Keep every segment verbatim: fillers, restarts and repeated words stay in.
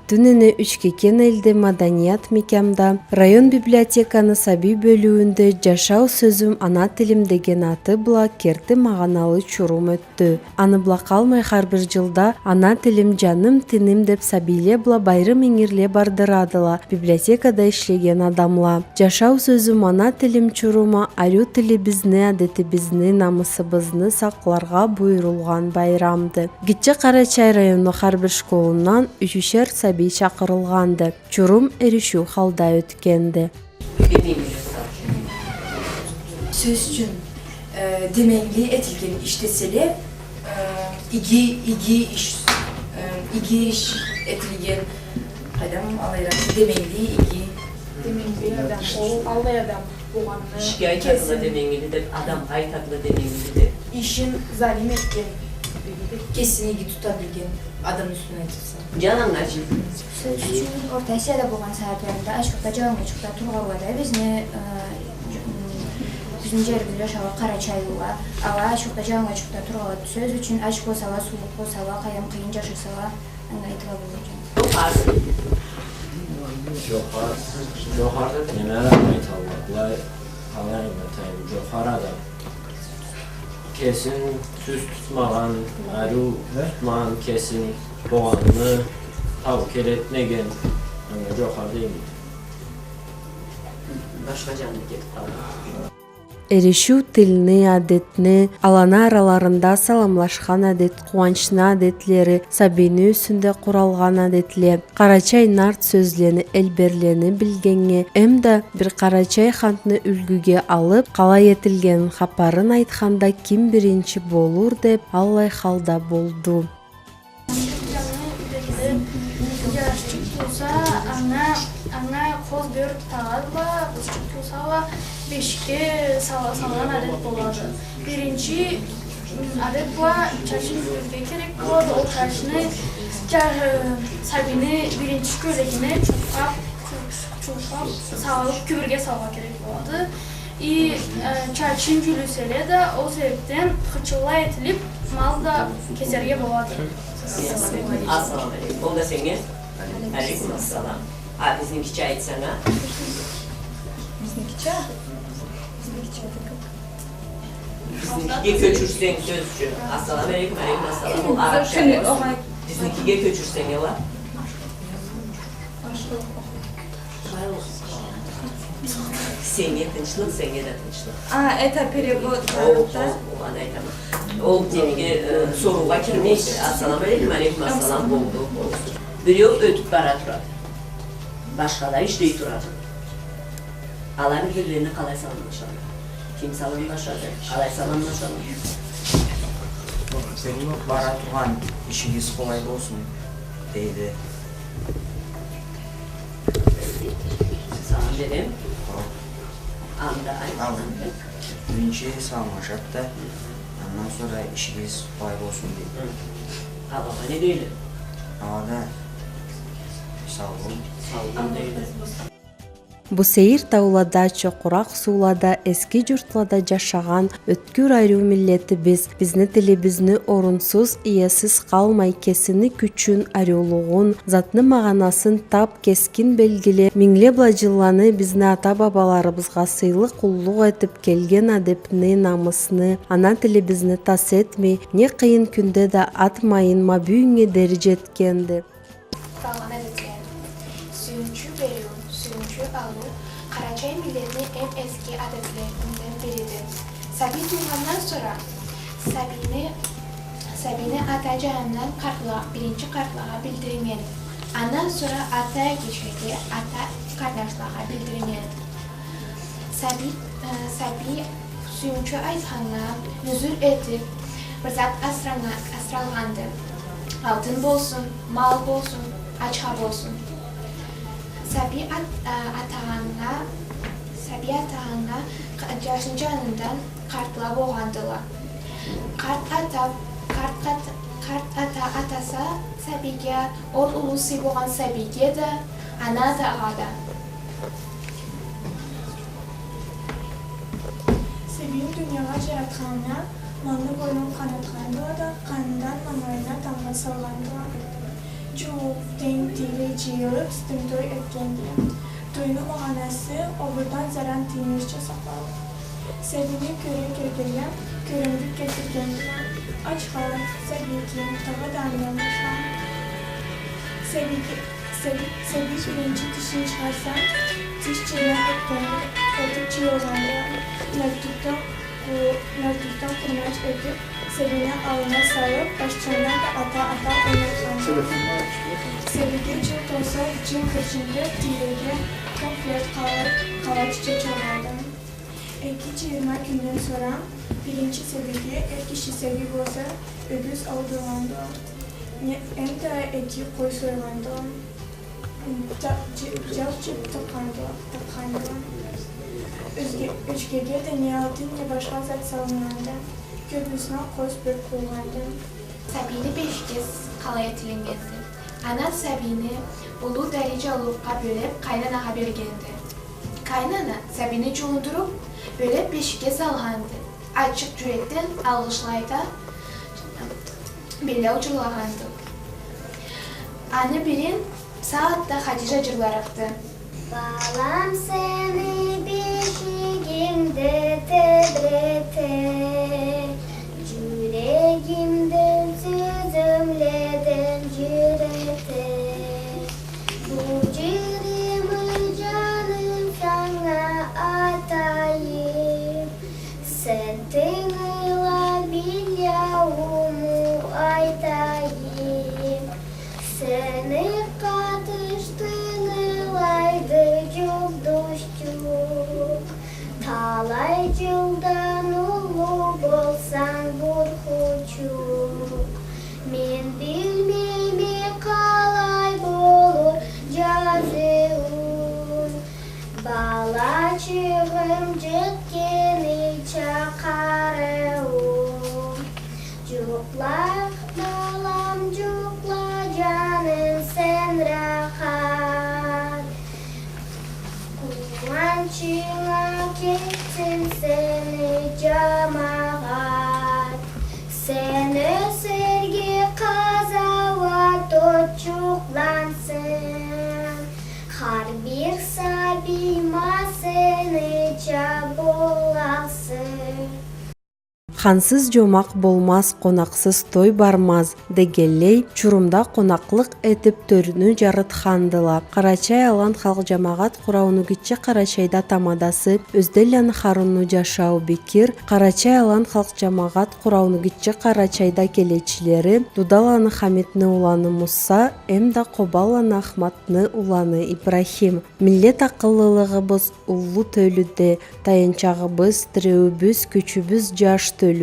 Тюнене Учкекен элде маданият мекямда район библиотеканы сабий бёлюуюнде «Жашау сёзюм, ана тилим» деген аты бла керти магъаналы чурум ётдю. Аны бла къалмай, хар бир жылда «Ана тилим, жаным, тиним» деп сабийле бла байрым ингирле бардырадыла библиотекада ишлеген адамла. «Жашау сёзюм, ана тилим» чуруму ариу тилибизни, адетибизни, намысыбызны сакъларгъа буюрулгъан байрамды. Гитче Къарачай районну хар бир школундан ючюшер сабий чакъырылгъанды. Чурум эришиу халда ётгенди. Сёз ючюн, э, деменгили этилген иш деселе, э, иги, иги иш, э, иги иш этилген, къайдам, алайыракъ, деменгили, иги. Деменгили адам, ол аллай адам болгъанын. Ишге айтадыла деменгили деп, адамгъа айтадыла деменгили деп. Ишин залим этген. Кесин иги тута билген адамны юсюнден айтылса. Жалангач. Сёз ючюн, Орта Азияда болгъан сагъатларында ачыкъда, жалангачыкъда тургъанла да бизни, э, бизни жерибизде жашагъан къарачайлыла, ала ачыкъда, жалангачыкъда тургъанла, сёз ючюн, ач болсала, сууукъ болсала, къайдам, къыйын жашасала, анга айтыла болур экен. Жохар. Жохар. Жохар деп неме айталла? Былай, къалай айтайым, жохар адам. Кесин тюз тутмагъан, ариу тутмагъан, кесин болгъанын таукел этмеген, анга жохар дейме. Башха жанына кетип къалгъан. Эришиу тилни, адетни, аланы араларында саламлашхан адет, къууанчны адетлери, сабийни юсюнде къуралгъан адетле, къарачай нарт сёзлени, элберлени билгеннге, эм да бир къарачай хантны юлгюге алып, къалай этилгенин хапарын айтханда, ким биринчи болур деп, аллай халда болду. Жашчыкъ тууса, анга, анга къоз бёрк тагъадыла, къызчыкъ тууса уа бешикге сала-, салгъан адет болады. Биринчи адет бла чачын жюлюрге керек болады. Ол чачны, ча-, э, сабийни биринчи кёлегине чулкъап, чул-, чулкъап салып, кюбюрге салыргъа керек болады. И, э, чачын жюлюселе да, ол себепден хычынлай этилип, мал да кесерге болады. Ассалам алейкум. Ол да сеннге? Алейкум ассалам. А бизникича айтсанг а? Бизникича? Бизникича. Бизникиге кёчюрсенг, сёз ючюн. Ассалам алейкум, алейкум ассалам. Ол арабча. Бизникиге кёчюрсенг, эла. Сеннге тынчлыкъ, сеннге да тынчлыкъ. А, это перевод. Ол, ол, ол, аны айтама. Ол, демеге, э, соруугъа кирмей, ассалам алейкум, алейкум ассалам, болду, болду. Биреу ётюп бара турады. Башхала ишлей турады. Ала бир-бирлерине къалай саламлашады? Ким саламлашады? Къалай саламлашады? Бара тургъан ишигиз къолай болсун, дейди. Салам берем. Хо. Анда айт. Ала. Биринчи саламлашады да, андан сора ишигиз къолай болсун дейди. Хы. Ала не дейди? Ала да сау бол. Сау бол дейди. Бу сейир таулада, чокъуракъ суулада, эски журтлада жашагъан ёткюр ариу миллетибиз бизни тилибизни орунсуз, иесиз къалмай, кесини кючюн, ариулугъун, затны магъанасын тап, кескин белгиле, мингле бла жылланы бизни ата-бабаларыбызгъа сыйлы къуллукъ этип келген адепни, намысны, ана тилибизни тас этмей, не къыйын кюнде да атмайын, ма бюгюннге дери жетгенди. Салгъан адетле. Сюйюнчю бериу, сюйюнчю алыу къарачай миллетни эм эски адетлеринден бириди. Сабий туугъандан сора сабийни, сабийни ата жанындан къартла-, биринчи къартлагъа билдирген. Андан сора ата эгечеге, ата къарнашлагъа билдирген. Сабий, э, сабий сюйюнчю айтханнга, нюзюр этип, бир зат асраннга-, асралгъанды. Алтын болсун, мал болсун, ачха болсун. Сабий ат-, э, атагъаннга, сабий атагъаннга къа-, жашны жанындан къартла болгъандыла. Къарт ата, къарт ат-, къарт ата атаса сабийге, ол уллу сый болгъан сабийге да, ана атагъа да. Сабийни дуниягъа жаратханына малны бойнун къанатхандыла да, къанындан мангылайына тамгъа салгъандыла. Джууукъ тенг тийре джыйылыб, сыптым той этгенди. Тойну магъанасы — огъурдан заран тиймезча сакълау. Сабийни кёре келгенле кёрюмдю келтиргендиле. Ач халык, сабий кийим, тагъыда андан башха. Сабийге, сабий, сабий биринчи тишин чыгъарса, тиш чырмакъ этгенди, этиб джыйылгъанды. Нартюхдан къу-, нартюхдан къурмач этиб, сабийни аллына салыб, башчыгъындан да ата-ата ойнатханды. Сабийге джыл толса, джым-хырджымды, тийреге конфет, къала-, къалач чачылгъанды. Эки джыйырма кюнден сора биринчи сабийге, эр киши сабий болса, ёгюз алдыргъанды. Не, эм да эки къой сойгъанды. Джа-, джи-, джал джиб тыкъгъанды, тыкъгъанды. Ёзге-, ёчкеге да не алтын, не башха зат салыннганды. Кёбюсюне къоз бёрк болгъанды. Сабийни бешикге с-, къалай этилгенди? Ана сабийни уллу дариджалыукъгъа бёлеб, къайнанагъа бергенди. Къайнана сабийни джуундуруб, бёлеб бешикге салгъанды. Ачыкъ джюрекден алгъышлай да, беллау джырлагъанды. Аны бирин сагъатда Хадиджа джырларыкъды. Балам, сени бешигингде тебрете, джюрегимден сёзюмледен джюрете. Бу джырымы, джаным, санга атайым, сен тынгыла, бир яуму айтайым. Сени къатышдыргъанлайды джукъ душчукъ. Талай джылдан уллу болсанг, бурхучукъ. Мен билмейме, къалай болур джазыуунг. Балачыгъым джетгенича къарыуум. Джукъла, балам, джукъла, джаным, сен рахат. Къууанчынга кетсин сени джамагъат. Сен ёсерге къазауат отчукълансын. Хар бир сабийме сенича болалсын. Хансыз джомакъ болмаз, къонакъсыз той бармаз, дегенлей, Чурумда къонакълыкъ этиб, тёрню джарытхандыла. Къарачай-Алан халкъ джамагъат къурауну Гитче Къарачайда тамадасы Ёзденланы Харунну Джашау Бекир, Къарачай-Алан халкъ джамагъат къурауну Гитче Къарачайда келечилери Дудаланы Хамитни уланы Мусса эмда Къобанланы Ахматны уланы Ибрахим. Миллет акъыллылыгъыбыз уллу тёлюде, таянчагъыбыз, тиреуюбюз, кючюбюз джаш тёлюде.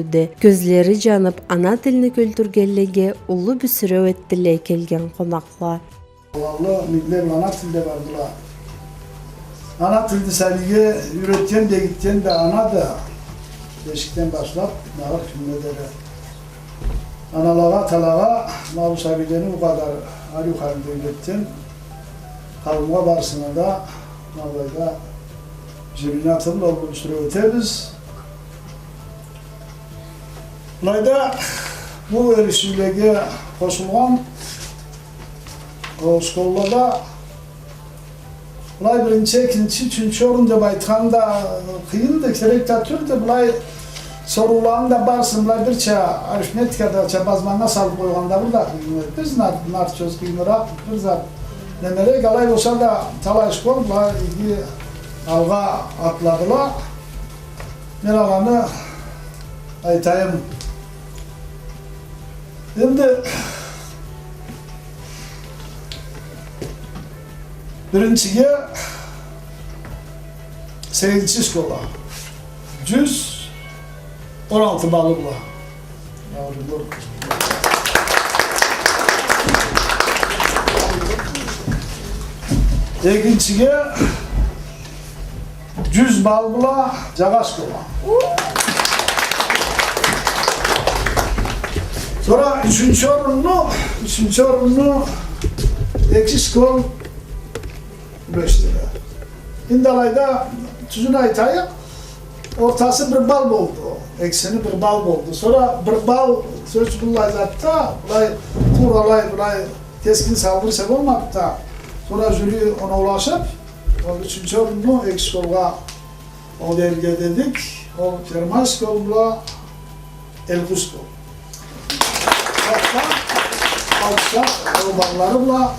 Кёзлери джаныб, ана тилни кёлтюргенлеге уллу бюсюреу этдиле келген къонакъла. Аланлы миллет ана тилде бардыла. Ана тилни сабийге юйретген, бегитген да анады. Бешикден башлаб, нагъыр кюннге дери. Аналагъа, аталагъа, ма бу сабийлени бу къадар ариу халда юйретген къауумгъа барысына да, ма былайда, джибине атыб, уллу бюсюреу этебиз. Былайда бу эришиулеге къошулгъан ол школлада былай биринчи, экинчи, ючюнчю орун деб айтхан да къыйынды, керек да тюлдю. Былай сорууланы да барысын былай бирча арифметикадача базманнга салыб къойгъан да бир да къыйын эди. Биз нар-, нарчоз къыйыныракъ бир зат немеле, алай болса да талай школ былай иги алгъа атладыла. Мен аланы айтайым. Энди биринчиге сегизинчи школа. Джюз он алты баллы бла. Экинчиге джюз балл бла Джагъаш школа. Сора ючюнчю орунну, ючюнчю орунну эки школ бёлюшдюле. Энди алайда, тюзюн айтайыкъ, ортасы бир балл болду. Экисини бир балл болду. Сора бир балл сёз быллай затда, былай, туура алай, былай, Кескин салдырса болмады да, сора жюри оноулашып, ол ючюнчю орунну эки школгъа ол элге дедик, ол Первомай школ бла Элкъуш школ. Сохта алкъышлап, ол баллары бла,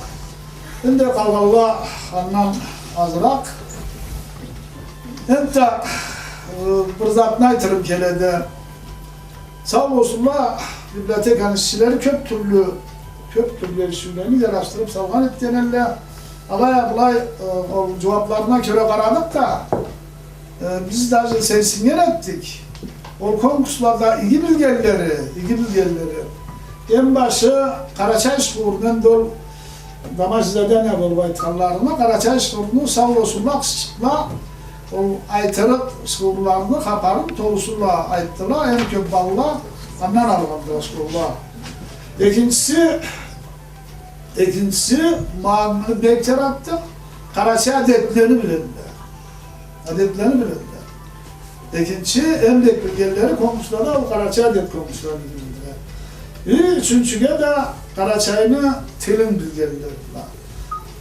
энди къалгъанла андан азыракъ. Энтда, э, бир затны айтырым келеди. Сау болсунла, библиотеканы ишчилери кёп тюрлю, кёп тюрлю эришиулени жарашдырып салгъан этген элле. Алай а былай, э, ол жууапларына кёре къарадыкъ да, э, биз даже сейирсинген этдик. Ол конкурслада иги билгенлери, иги билгенлери. Эм башы Къарачай школундан да ол домашнее задание болуп айтханларыны, Къарачай школуну сау болсунла, къызчыкъла, ол айтырыкъ школланы хапарын толусу бла айтдыла, эм кёп балла андан алгъандыла школла. Экинчиси, экинчиси, ма муну бек жаратдыкъ, къарачай адетлени биледиле. Адетлени биледиле. Экинчи, эм бек билгенлери конкурслада ол къарачай адет конкурсларын биледиле. И ючюнчюге да къарачайны тилин билгенлери бла.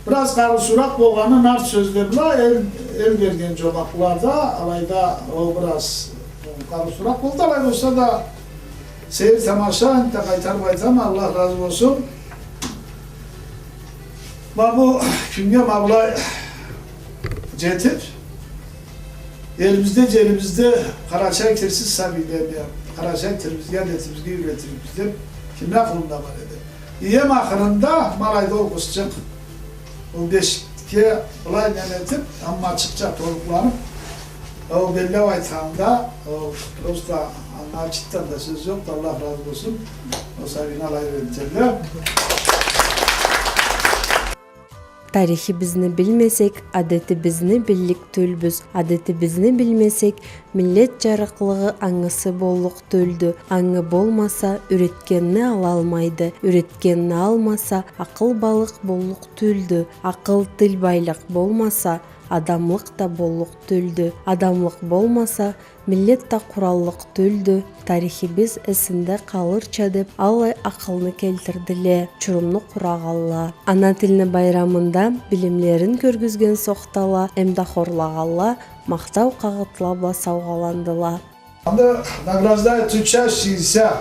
Бир аз къарыусузуракъ болгъаны нарт сёзле бла, эл, эл берген жомакълада, алайда ол бир аз къарыусузуракъ болду, алай болса да, сейир тамаша, энтда къайтарып айтама, Аллах разы болсун. Ма бу кюннге ма былай жетип, элибизде, жерибизде къарачай тилсиз сабийлени, къарачай тилибизге, адетибизге юйретирикбиз деп кимни акъылында бар эди? Ием ахырында ма алайда ол къызчыкъ, ол бешикге былай неме этип, амма чыкъча толукъланып, ол беллеп айтханында, ол просто анга чыртдан да сёз жокъду, Аллах разы болсун. Ол сабийни алай юйретгенле. Тарихибизни билмесек, адетибизни биллик тюлбюз. Адетибизни билмесек, миллет жарыкълыгъы ангысы боллукъ тюлдю. Ангы болмаса, юйретгенни алалмайды. Юйретгенни алмаса, акъыл балыкъ боллукъ тюлдю. Акъыл, тил байлыкъ болмаса, адамлыкъ да боллукъ тюлдю. Адамлыкъ болмаса, миллет да къураллыкъ тюлдю, тарихибиз эсинде къалырча деп, аллай акъылны келтирдиле, чурумну къурагъанла. Ана тилни байрамында билимлерин кёргюзген сохтала эмда хорлагъанла махтау къагъытла бла саугъаландыла. Анда награждается учащийся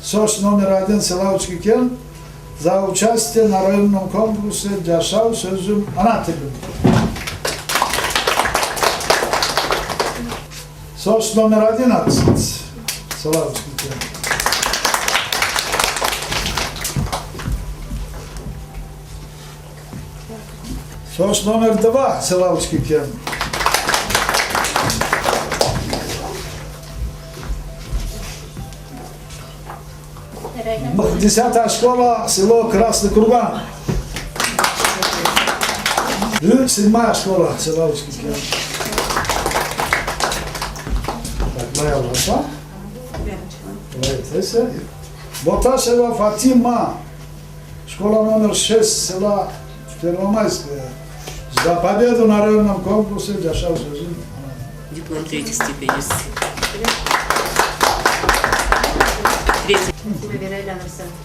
СОШ номер один села Учкукен за участие на районном конкурсе «Жашау сёзюм, ана тилим». СОШ номер одиннадцать села Учкукен. СОШ номер два села Учкукен. Десятая школа, село Красный Курган. Седьмая школа, села Учкукен. Так, моя лапа. Боташева Фатима. Школа номер шесть села Первомайская. За победу на районном конкурсе «Жашау сёзюм». Диплом третьей степени. Третий.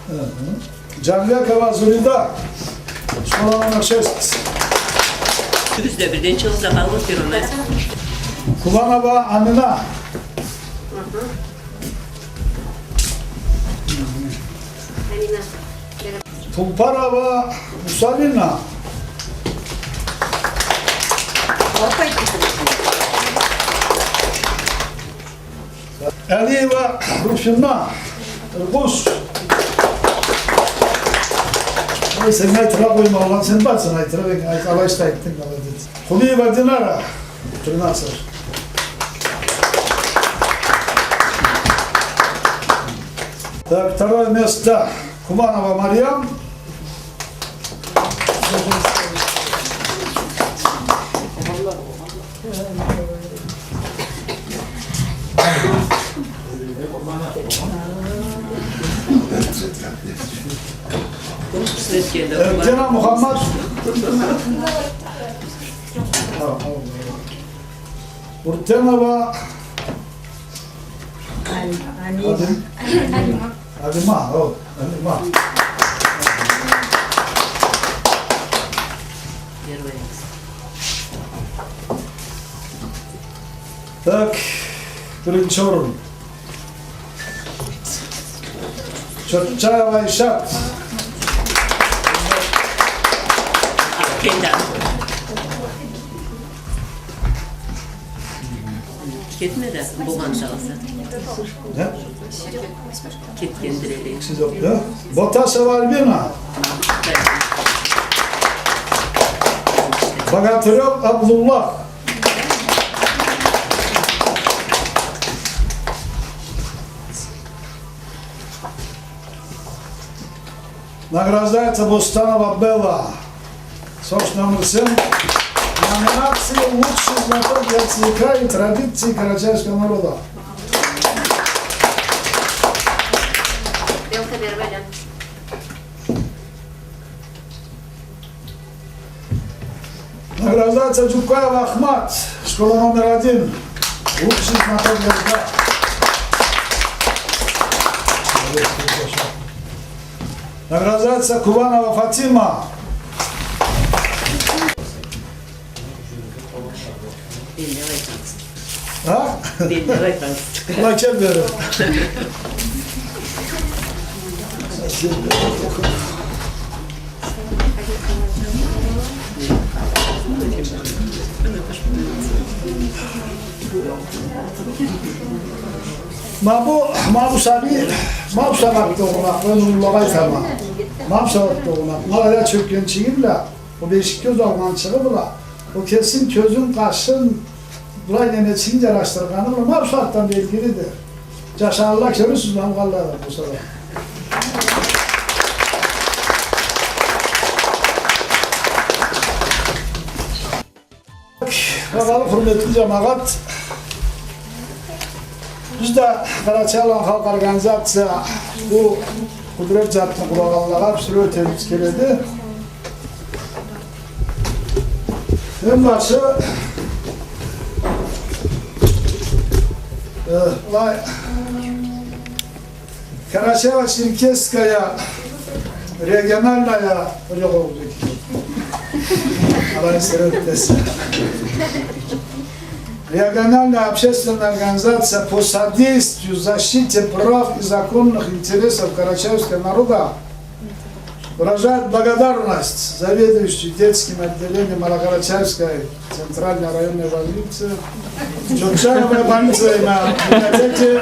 Мгм. Джанбекова Зулида. Школа номер шесть. Бизде бирден чыгъып да къалды Первомайская. Кубанова Амина. Амина. Тулпарова Мусалина. Алиева Руфина. Иркутск. Ай, сен айтыргъа къоймагъанла, сен барсынг айтыргъа, бек, айт, алай ишде айтдынг, молодец. Хубиева Динара. Тринадцать. Так, второе место. Кубанова Марьям. Эркена Мухаммад. Уртенова. Али-, Али-, Алим-, Алима. Алима, о, Алима. Так, биринчи орун. Чотчаева Айшат. Кетди. Кетмеди, болгъан шагъысы. Не? Кетгендир эле. Сиз окъ, да? Боташева Альбина. Богатырёв Абдуллах. Награждается Бостанова Белла. Сочи номер семь. Номинация «Лучший знаток языка и традиций карачаевского народа». Награждается Джукаев Ахмат, школа номер один. Лучший знаток языка. Награждается Кубанова Фатима. А? Лакер бери. Ма бу, ма бу сабий, ма бу сагъатда огъуна, мен уллулагъа айтама. Ма бу сагъатда огъуна. Ма бу чёкгенчиги бла, о бешикге узалгъанчыгъы бла, о кесин кёзюн, къашын, былай неме ичинде джарашдыргъаны бла, ма бу сагъатдан белгилиди. Джашагъанла кёрюрсюз, ма бу къаллайдыр бу сагъат. Багъалы хурметли джамагъат, биз да Къарачай-Алан халкъ организация бу къудрет затны къурагъанлагъа бир сёлешибиз келеди. Эм башы, э, былай, Карачаево-Черкесская региональная, региональная общественная организация по содействию, защите прав и законных интересов карачаевского народа выражает благодарность заведующей детским отделением Малокарачаевской центральной районной больницы, Чотчаевой больнице, библиотеке.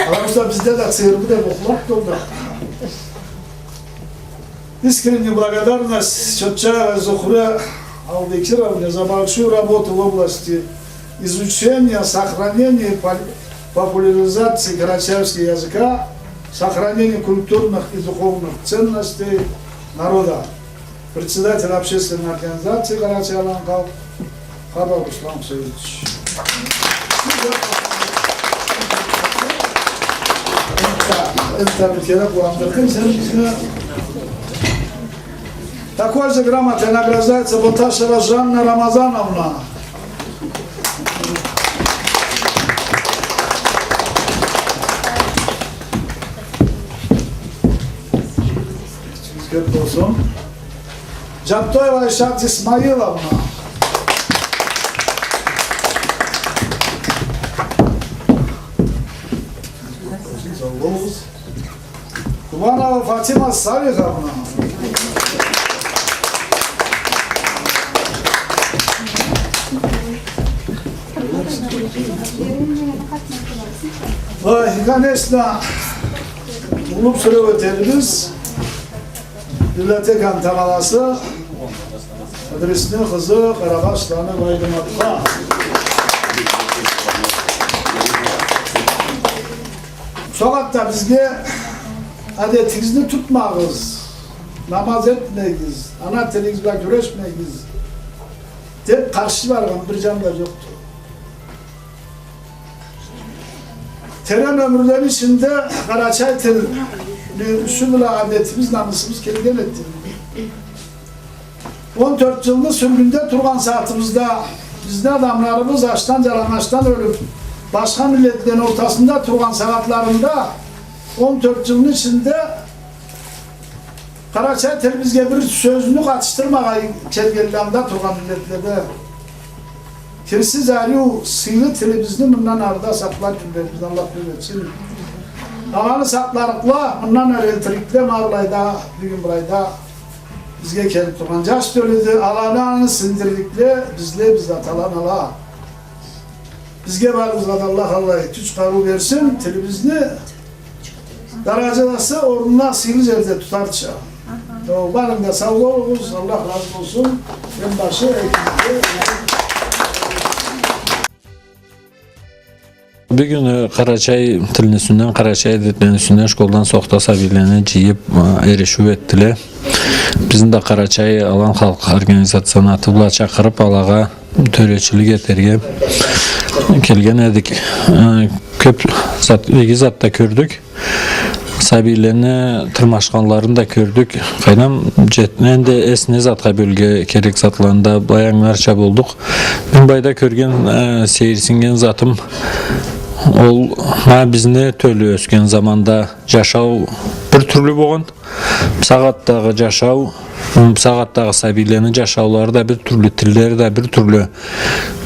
Потому что бизде да цербу да бохлап турду. Искреннюю благодарность Чотчаевой Зухре Албекировне за большую работу в области изучения, сохранения и пол-, популяризации карачаевского языка, сохранения культурных и духовных ценностей народа. Председатель общественной организации «Къарачай-Алан халкъ» Хабар Руслан Хусейнович. Такой же грамотой награждается Боташева Жанна Рамазановна. Кёп болсун. Джабтоева Айшат Исмаиловна. Кубанова Фатима Салиховна. Ой, и, конечно, уллу бир сёлеу этербиз. Библиотеканы тамадасы Идрисни къызы Къарабашланы Байдыматха. Сагъатда бизге «Адетигизни тутмагъыз, намаз этмегиз, ана тилигиз бла кюрешмегиз» деб къаршы баргъан бир джан да джокъду. Терен ёмюрлени ичинде къарачай тилни юсю бла адетибиз, намысыбыз келген эди. Он тёрт джылны сюргюнде тургъан сагъатыбызда, бизни адамларыбыз ачдан, джаланчдан ёлюб, башха миллетлени ортасында тургъан сагъатларында, он тёрт джылны ичинде Къарачай тилибизге бир сёзню къатышдырмагъа келгенле анда тургъан миллетледе. Кирсиз, ариу, сыйлы тилибизни мындан ары да сакълар кюнлерибизни Аллах нёб этсин. Аланы сакъларыкъла, мындан ары элтирикле, ма былайда, бюгюн былайда бизге келиб тургъан джаш тёлюдю, аланы аны сингдирликле, бизле, биз аталаны ала. Бизге барыбызгъа да Аллах Аллай кюч, къарыу берсин, тилибизни даражасы, орнуна, сыйлы джерде тутарча. Аха. Э, барыгъыз да сау болугъуз, Аллах разы болсун. Эм башы, экинчи. Бюгюн, э, къарачай тилни юсюнден, къарачай адетлени юсюнден школдан сокъда сабийлени джыйыб, э, эришиу этдиле. Бизни да Къарачай алан халкъ организацияны аты бла чакъырыб, алагъа тёречилик этерге келген эдик. Э, кёб зат, иги зат да кёрдюк. Сабийлени тырмашханларын да кёрдюк. Къайдам, джет-, энди эс не затха бёлге керек затланы да былай ангыларча болдукъ. Мен былайда кёрген, э, сейирсиннген затым, ол, ма, бизни тёлю ёсген заманда джашау бир тюрлю болгъан. Бусагъатдагъы джашау, м, бусагъатдагъы сабийлени джашаулары да бир тюрлю, тиллери да бир тюрлю.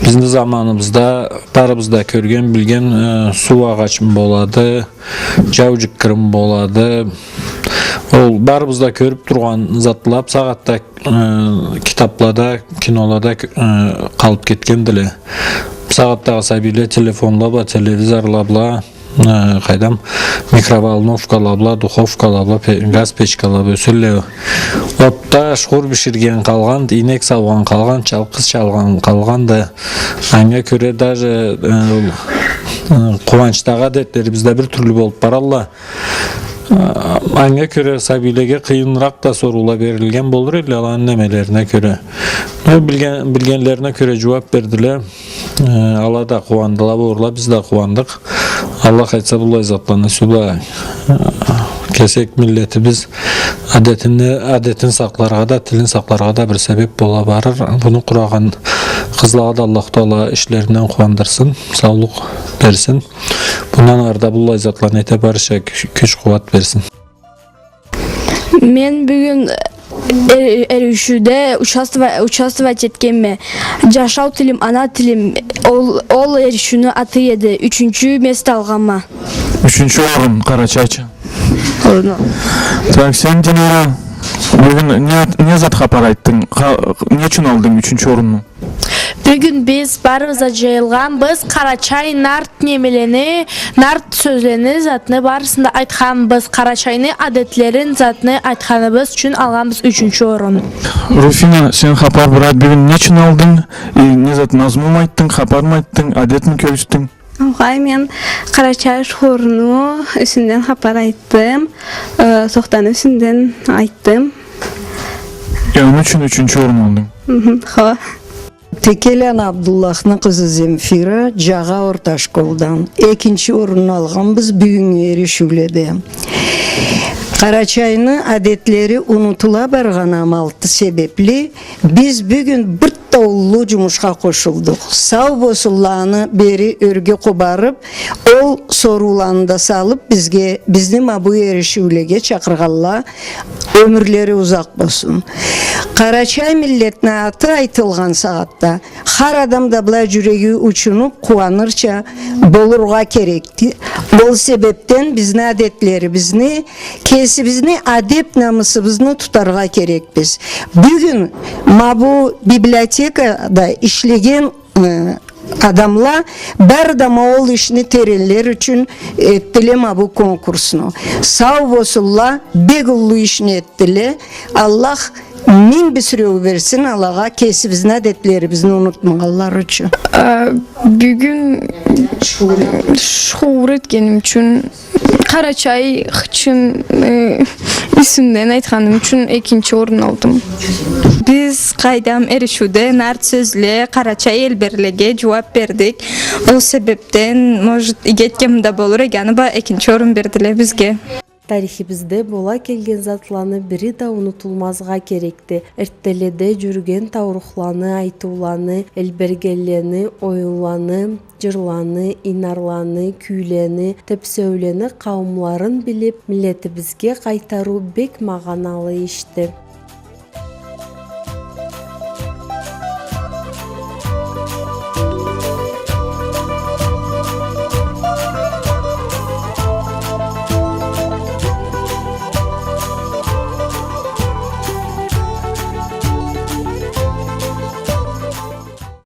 Бизни заманыбызда барыбыз да кёрген, билген, э, суу агъачмы болады, джау джыккырымы болады. Ол барыбыз да кёрюб тургъан затла бусагъатда, э, китаблада, кинолада, э, къалыб кетгендиле. Бусагъатдагъы сабийле телефонла бла, телевизорла бла, э, къайдам, микроволновкала бла, духовкала бла, пе-, газ печкала бла ёселле. Отда шхур биширген къалгъан, ийнек саугъан къалгъан, чалкъыз чалгъан къалгъан да, анга кёре даже, э, э, къууанчдагъы адетлерибиз да бир тюрлю болуб баралла. Э, анга кёре сабийлеге къыйыныракъ да соруула берилген болур эди, аланы немелерине кёре. Но билген, билгенлерине кёре джууаб бердиле. Э, ала да къууандыла, болурла, биз да къууандыкъ. Аллах айтса, быллай затланы сюйюб, э, кесек миллетибиз адетин, адетин сакъларгъа да, тилин сакъларгъа да бир себеб бола барыр. Муну къурагъан къызлагъа да Аллаху Тагъала ишлеринден къууандырсын, саулукъ берсин. Мындан ары да быллай затланы эте барырча кю-, кюч-къууат берсин. Мен бюгюн эр-, эришиуде участво-, участвовать этгенме. «Джашау тилим, ана тилим», ол, ол эришиуню аты эди. Ючюнчю место алгъанма. Ючюнчю орун, къарачайча. Орну. Так, сен, Динара, бюгюн не, не зат хапар айтдынг? Къа-, не ючюн алдынг ючюнчю орунну? Бюгюн биз барыбыз да джыйылгъанбыз, къарачай нарт немелени, нарт сёзлени, затны барысын да айтханбыз, Къарачайны адетлерин, затны айтханыбыз ючюн алгъанбыз ючюнчю орун. Руфина, сен хапар бир айт, бюгюн не ючюн алдынг? И не зат, назмуму айтдынг, хапармы айтдынг, адетми кёргюзтдюнг? Огъай, мен Къарачай шхурну юсюнден хапар айтдым, э, сохтаны юсюнден айтдым. Э, аны ючюн ючюнчю орун алдынг? Мхм, хо. Текеланы Абдуллахны къызы Земфира, Джагъа орта школдан. Экинчи орунну алгъанбыз бюгюннгю эришиуледе. Къарачайны адетлери унутула баргъаны амалты себебли, биз бюгюн бир да уллу джумушха къошулдукъ. Сау болсунла, аны бери ёрге къобарыб, ол сорууланы да салыб, бизге, бизни ма бу эришиулеге чакъыргъанла, ёмюрлери узакъ болсун. Къарачай миллетни аты айтылгъан сагъатда хар адам да былай джюреги учунуб, къууанырча болургъа керекди. Ол себебден бизни адетлерибизни, кесибизни адеб-намысыбызны тутаргъа керекбиз. Бюгюн ма бу библиотекада ишлеген, э, адамла бары да ма ол ишни теренлер ючюн этдиле ма бу конкурсну. Сау болсунла, бек уллу ишни этдиле. Аллах минг бюсюреу берсин алагъа, кесибизни адетлерибизни унутмагъанлары ючюн. А, бюгюн шуур этгеним ючюн, Къарачай хычын, э, юсюнден айтханым ючюн экинчи орун алдым. Биз къайдам эришиуде нарт сёзле, къарачай элберлеге джууаб бердик. Ол себебден, может, иги этгеним да болур эди, аны бла экинчи орун бердиле бизге. Тарихибизде бола келген затланы бири да унутулмазгъа керекди. Эртделеде джюрюген таурухланы, айтыуланы, элбергенлени, оюнланы, джырланы, инарланы, кюйлени, тепсеулени къауумларын билиб, миллетибизге къайтарыу бек магъаналы ишди.